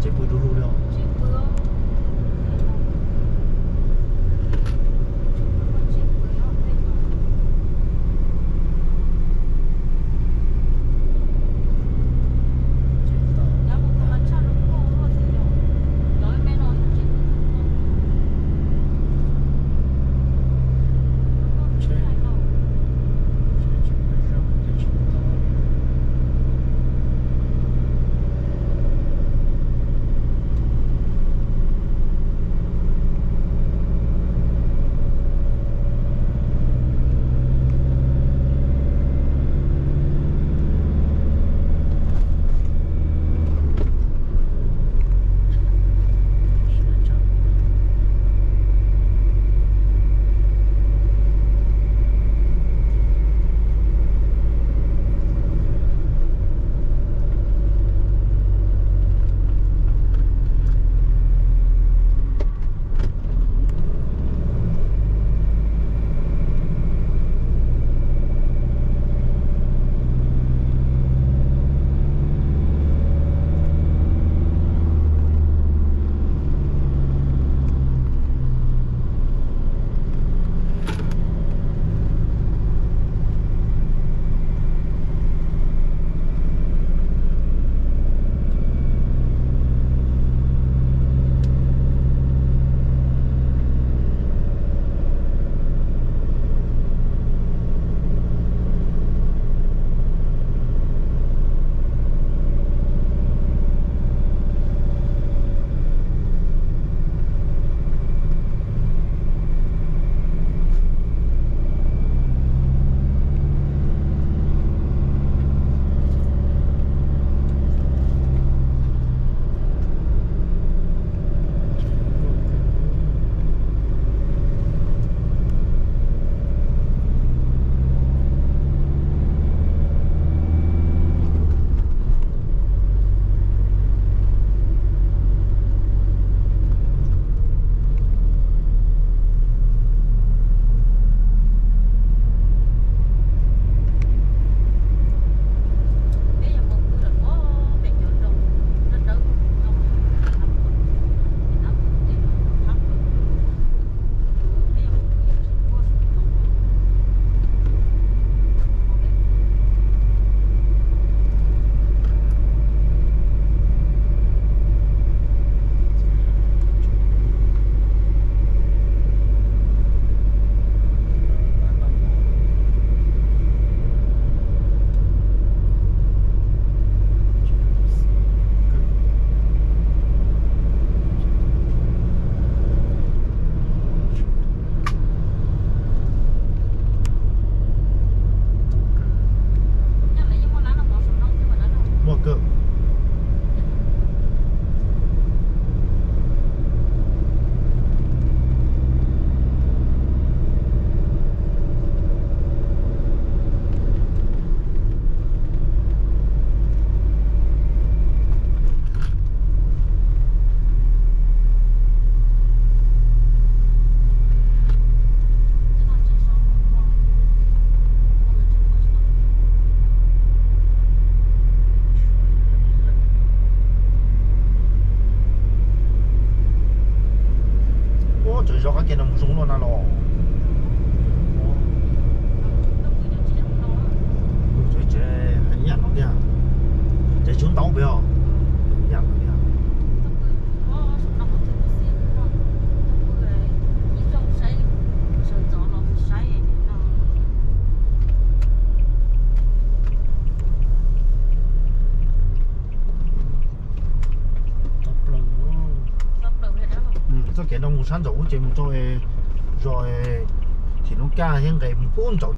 Pw du lug li os. Muaj kawg. Ub, tseem zov qab ke no mus zoo luaj na los. Tsev, tsev hais ib yam no tiag. Tsev tsis ntau pes os. Ib yam no tiag. Txoj kev no mus sab ntsaum ub ces mus rau zos Thim Lub Kaj thiab nqes mus pub ntsaum